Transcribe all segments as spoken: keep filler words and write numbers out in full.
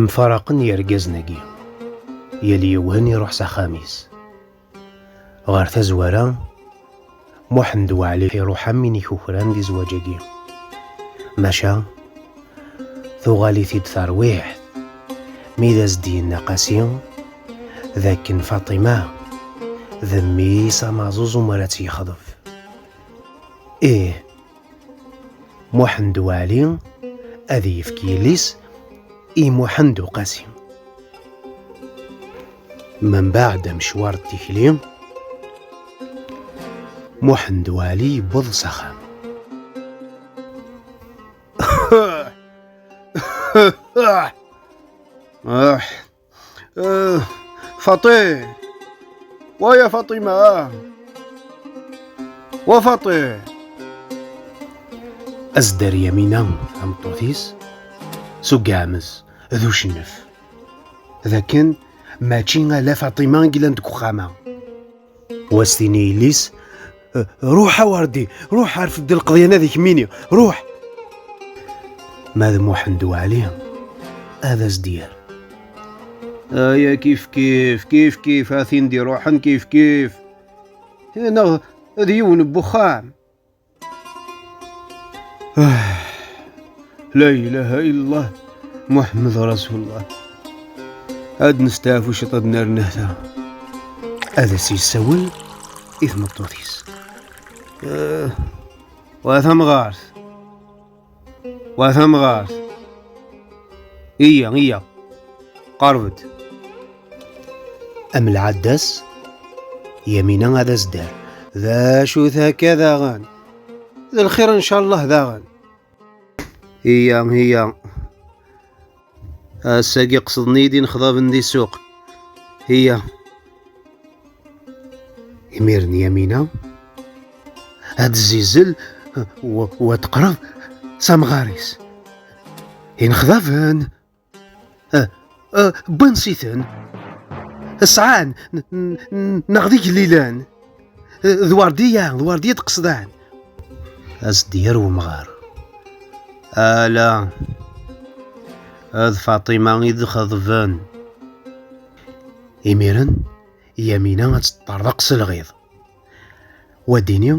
Mfaraqen yergazen-agi, yal yiwen iruḥ s axxam-is. Ɣer tazwara, Muḥend Waɛli iruḥ am win ikukran di zzwaǧ-agi. Maca, tuɣal-it-id terwiḥt mi d as-d-yenna Qasi d akken Faṭima d mmi-s amaẓuẓ, umer ad tt-yexḍeb. Ih, Muḥend Waɛli ad yefk yelli-s i Muḥend Uqasi. Membaɛd amecwar n tikli, Muḥend Waɛli yewweḍ s axxam. Ah, Faṭi! Wa ya Faṭima! Wa Faṭi! As-d ar Yamina, tameṭṭut-is, s ugeɛmez d ucennef, d akken mačči ala Faṭima i yellan deg uxxam-a. Wa s-tini yelli-s: "Ruḥ a Wardi, ruḥ rfed lqeḍyan-a di kemmini, ruḥ!" Ma d Muḥend Waɛli, ad as-d-yerr: "Aya kif kif, kif kif, a tin d-iruḥen kif kif. Neɣ d yiwen n wexxam." Ah, la ilaha illallah, Muḥemmed Rasulullah. Ad nesteɛfu ciṭ, ad nerr nnehta. Ad as-yessawel i tmeṭṭut-is. Ah, wa tamɣart. Wa tamɣart. Iyya, iyya. Qerb-d. Am lɛadda-s, Yamina ad as-d-terr: "D acu-t akka daɣen? D lxir ncallah daɣen." "Iyya, iyya. Ass-agi qesden-iyi-d inexḍaben di ssuq. Iyya." Imiren Yamina ad tzizel u, u ad teqreb s amɣar-is. "Inexḍaben! Ah, ah, n wansi-ten? Sɛan n, n, n, neɣ d igellilen? Ah, d Werdiya, d Werdiya d-qesden." As-d-yerr umɣar: "Ala, d Faṭima i d-xeḍben." Imiren, Yamina ad teṭṭerḍeq s lɣiḍ. Wa d-ini: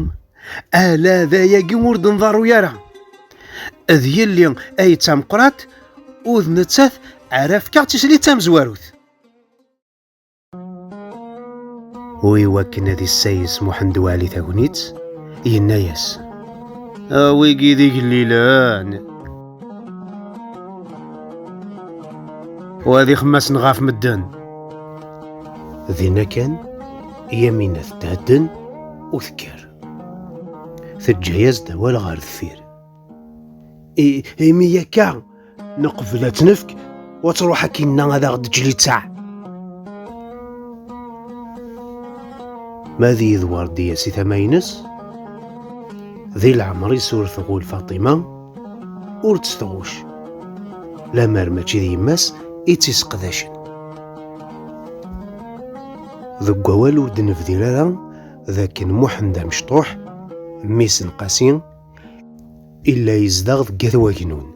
"Ala d ayagi ur d-nḍerru ara. D yelli ay d tameqqrant, u d nettat ara fkeɣ tislit tamezwarut." U iwakken ad issayes Muḥend Waɛli tagnit, yenna-yas: "A wigi d igellilen, u ad ixemmasen ɣef medden." Dinna kan, Yamina tethedden u tekker. Teǧǧa-yas-d awal ɣer deffir. I, imi akka, neqbel ad tt-nefk, u ad truḥ akkinna ad aɣ-d-teǧǧ littaɛ. Ma d yid Werdiya si tama-ines, di leɛmer-is ur tɣul Faṭima, ur tt-tɣucc, lammer mačči d yemma-s i tt-isseqdacen. Deg wawal ur d-nebdir ara d akken Muḥend Amecṭuḥ, mmi-s n Qasi, illa yezdeɣ deg At Wagnun.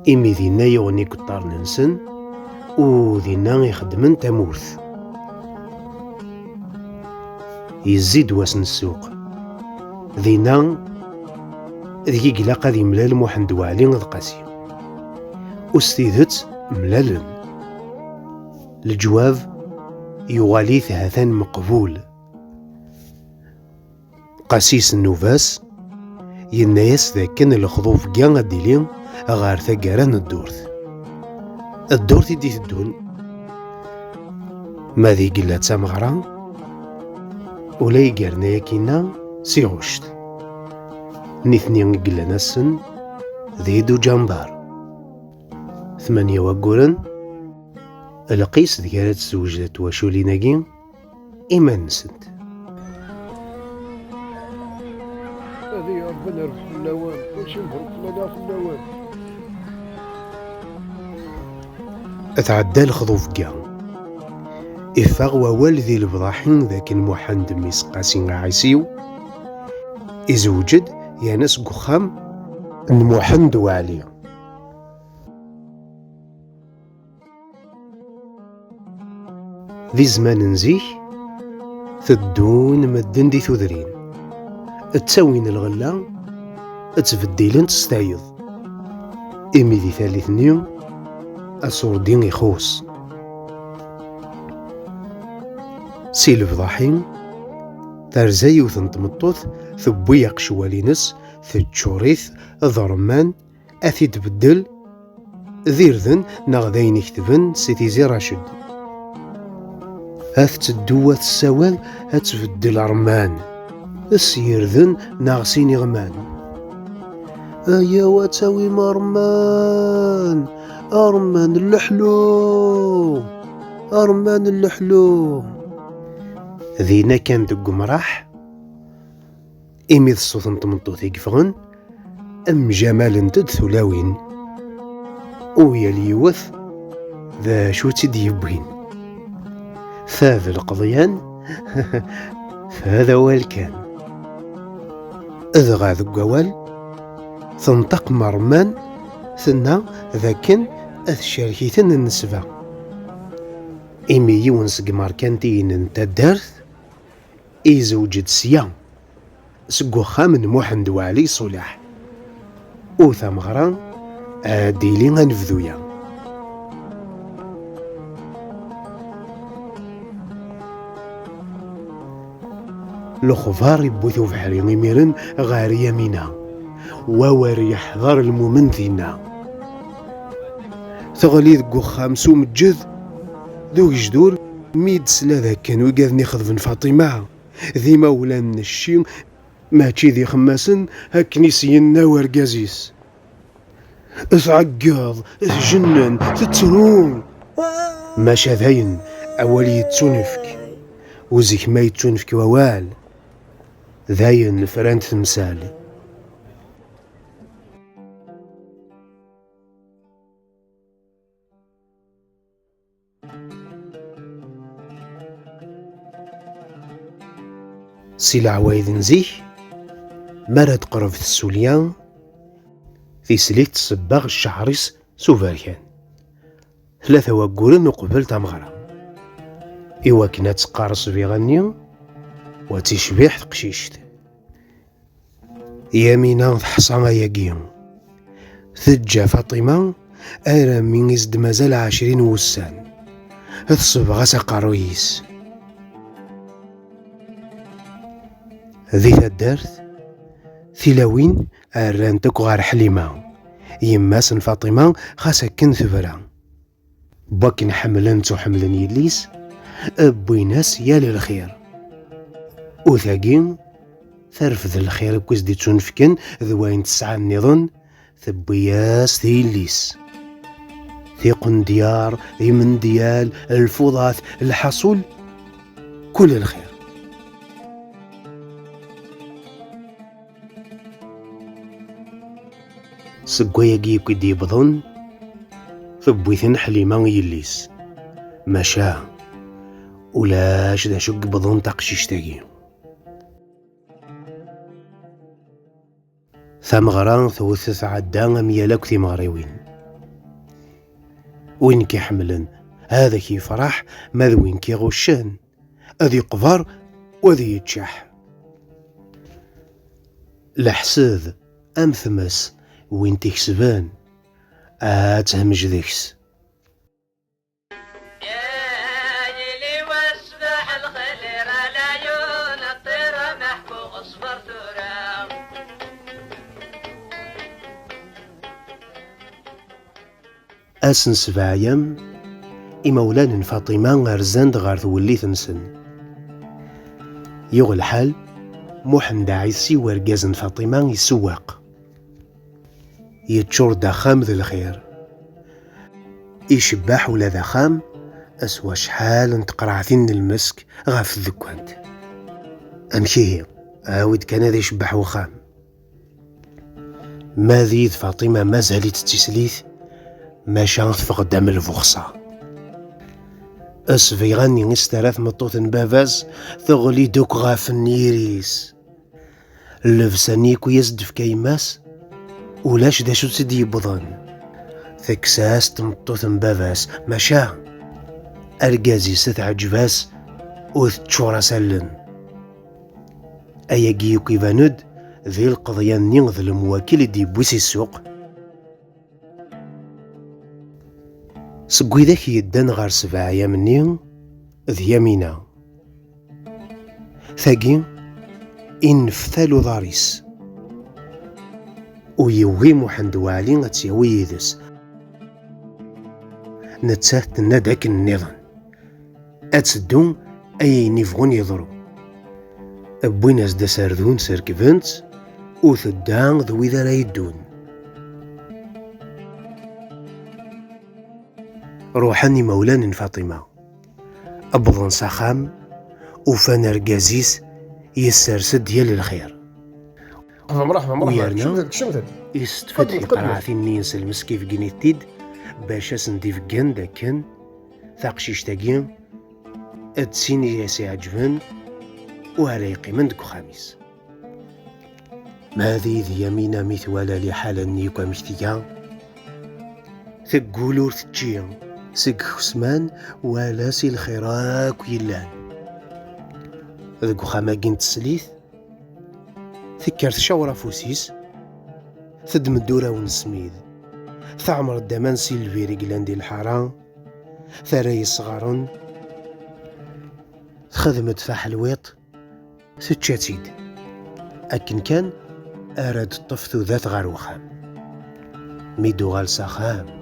Imi dinna yuɣen ikeṭṭaren-nsen, u dinna i xeddmen tamurt. Yezzi-d wass n ssuq. Dinna deg i ilaq ad yemlal Muḥend Waɛli d Qasi. U s tidet mlalen. Leǧwab yuɣal-it ha-t-an meqbul. Qasi s nnuba-s, yenna-yas d akken lexḍubegga ad d-tili ɣer taggara n ddurt. Ddurt i d-iteddun. Ma d igella d tameɣra, ula i yerna akkinna s iɣuct. Nitni i yellan assen d Hidujambar. Tmanya wagguren, lqis deg ara d-tessewjed twaculin-agi iman-nsent. Ad iyi-Ṛebbi nerbeḥ fell-awen, mačči mebṛuk fell-aneɣ fell-awen. Tɛedda lexḍubegga. Iffeɣ wawal di lebḍaḥ-in d akken Muḥend mmi-s Qasi Ɛisiw izewǧ-d yerna seg uxxam n Muḥend Waɛli. Di zzman n zik, teddun medden di tudrin, ttawin lɣella, ttbeddilen-tt s tayeḍ, imi di tallit-nni asurdi ixuṣ. Si lebḍaḥi, terza yiwet n tmeṭṭut, tewwi aqecwal-ines, teččur-it d ṛṛman, ad t-id-tbeddel d irden neɣ d ayen iketben si Tizi Raced. Ad tetteddu ad tessawal ad tbeddel ṛṛman s yirden neɣ s iniɣman. Ayaw ad tawim ṛṛman, ṛṛman n leḥlu, ṛṛman n leḥlu. Dinna kan deg umraḥ, imi d ṣṣut n tmeṭṭut i yeffɣen, mjamalent-d tulawin, u yal yiwet d acu tt-id-yewwin. Ta d lqeḍyan, ta d awal kan. Dɣa deg wawal, tenṭeq Merman, tenna d akken ad tcerk-iten nnesba, imi yiwen seg imerkantiyen n taddart izewǧ-d sya, seg uxxam n Muḥend Waɛli Ṣuleḥ. U tameɣra ad d-tili anebdu-ya. Lexbar iwwi-t ubeḥri imiren ɣer Yamina. Wawer yeḥḍer lmumen dinna. Teɣli deg uxxam s umeǧǧed d ugejdur mi d-tesla d akken wigaden ixeḍben Faṭima d imawlan n cci, mačči d ixemmasen akken i s-yenna urgaz-is. Tɛeggeḍ, tjennen, tettru. Maca dayen, awal yettunefk. U zik ma yettunefk wawal, dayen frant temsal. Si leɛwayed n zik, mi ara d-teqreb tessulya, tislit tsebbeɣ cceɛr-is s uberkan. Tlata wagguren uqbel tameɣra. Iwakken ad teqqar ssbiɣa-nni, u ad tecbiḥ teqcict. Yamina teḥṣa ayagi. Teǧǧa Faṭima armi i s-d-mazal ɛecrin wussan. Tesbeɣ-as aqerruy-is. Di taddart, tilawin rrant akk ɣer Ḥlima, yemma-s n Faṭima, xas akken tebra. Wakken ḥemmlen-tt u ḥemmlen yelli-s, wwin-as yal lxir. U tagi, terfed lxir akk i s-d-ittunefken d wayen tesɛa nniḍen, tewwi-as-t i yelli-s. Tiqendyar, imendyal, lfuḍat, lḥaṣul, kul lxir. Seg wayagi akk i d-yewwḍen, tewwi-ten Ḥlima i yelli-s. Maca, ulac d acu i yewwḍen taqcict-agi. Tameɣra tewwet tɛedda am yal akk timeɣriwin. Win k-iḥemmlen, ad ak-yefṛeḥ, ma d win k-iɣuccen, ad yeqber u ad yeččeḥ. Leḥsed am tmes, win t-ikesben, ad tehmej deg-s. Ass n ssebɛa-yam, imawlan n Faṭima rzan-d ɣer twellit-nsen. Yuɣ lḥal, Muḥend Ɛisi, urgaz n Faṭima, isewweq. Yeččur-d axxam d lxir. Icebbeḥ ula d axxam s wacḥal n teqreɛtin n lmesk ɣef tdekkant. Amek ihi, awi-d kan ad icebbeḥ wexxam. Ma d yid Faṭima mazal-itt d tislit, maca teffeɣ-d am lbuxṣa. Asbiɣa-nni i s-terra tmeṭṭut n baba-s teɣli-d akk ɣef nnyir-is. Llebsa-nni akk i as-d-tefka yemma-s, ulac d acu tt-id-yewwḍen. Tekkes-as tmeṭṭut n baba-s, maca Argaz-is teɛǧeb-as u teččur-as allen. Ayagi yakk iban-d di lqeḍyan-nni d lemwakil i d-yewwi si ssuq. Seg widak yeddan ɣer sebɛa yam-nni d Yamina. Tagi, inneftal uḍar-is. U yewwi Muḥend Waɛli ad tt-yawi yid-s. Nettat tenna-d akken nniḍen. Ad teddu, ay ayen ibɣun yeḍru. Wwin-as-d aserdun, serkben-tt, u tedda d wid ara yeddun. Ruḥen imawlan n Faṭima. Wwḍen s axxam, ufan argaz-is yessers-d yal lxir. Mṛeḥba, mṛeḥba, mṛeḥba. U yerna kecmet-d, kecmet-d. Yessetfed tiqerɛatin-nni-ines lmesk, ibeggen-it-id bac ad sen-d-ibeggen d akken taqcict-agi d tin i as-iɛeǧben u ara yeqqimen deg uxxam-is. Ma d Yamina mi twala liḥala-nni akk amek tga, teggul ur tečči. Seg kusman wala si lxir akk yellan. Deg uxxam-agi n teslit, tekker tcawṛ afus-is, teddem-d uraw n ssmid, teɛmer-d aman si lbir i yellan di lḥara, terra yesɣaren, texdem-d taḥelwiṭ, tečča-tt-id. Akken kan ara d-teṭṭef tudert ɣer uxxam. Mi d-tuɣal s axxam,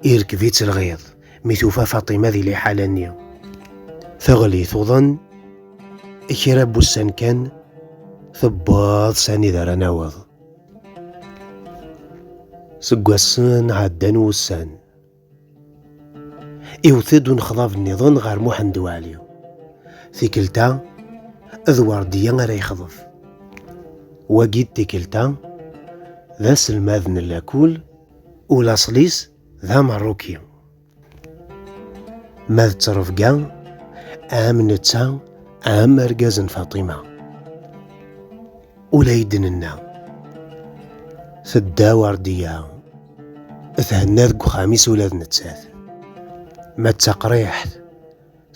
irkeb-itt lɣiḍ mi tufa Faṭima di liḥala-nni. Teɣli tuḍen, kra n wussan kan tewweḍ s anida ara naweḍ. Seg wassen ɛeddan wussan. Iwet-d unexḍab nniḍen ɣer Muḥend Waɛli. Tikkelt-a, d Werdiya ara yexḍeb. Wagi d tikkelt-a, d aselmad n lakul, u laṣel-is d ameṛṛuki. Ma d ttrebga, am netta, am argaz n Faṭima. Ula i d-nenna, tedda Werdiya, thenna deg uxxam-is ula d nettat. Ma d taqriḥt,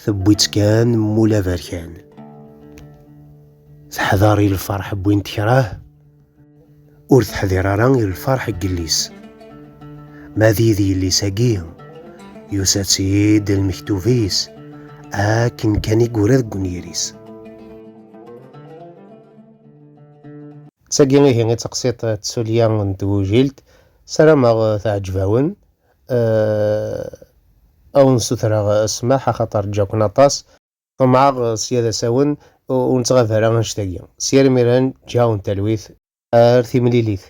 tewwi-tt kan mul aberkan. Teḥḍer i lferḥ wwin tekreh, ur teḥḍir ara i lferḥ n yelli-s. Ma d yid yelli-s-agi, yusa-tt-id lmektub-is, akken kan i yura deg unyir-is. D tagi ihi i d taqsiṭ n tsulya n tgujilt. Sarameɣ teɛǧeb-awen. Eh, ad wen-sutreɣ ssmaḥ axaṭer ǧǧaken aṭas. Ṭemɛeɣ sya d asawen, ur nettɣab ara annect-agi. Sya imiren, ǧǧiɣ-awen talwit. Ar timlilit.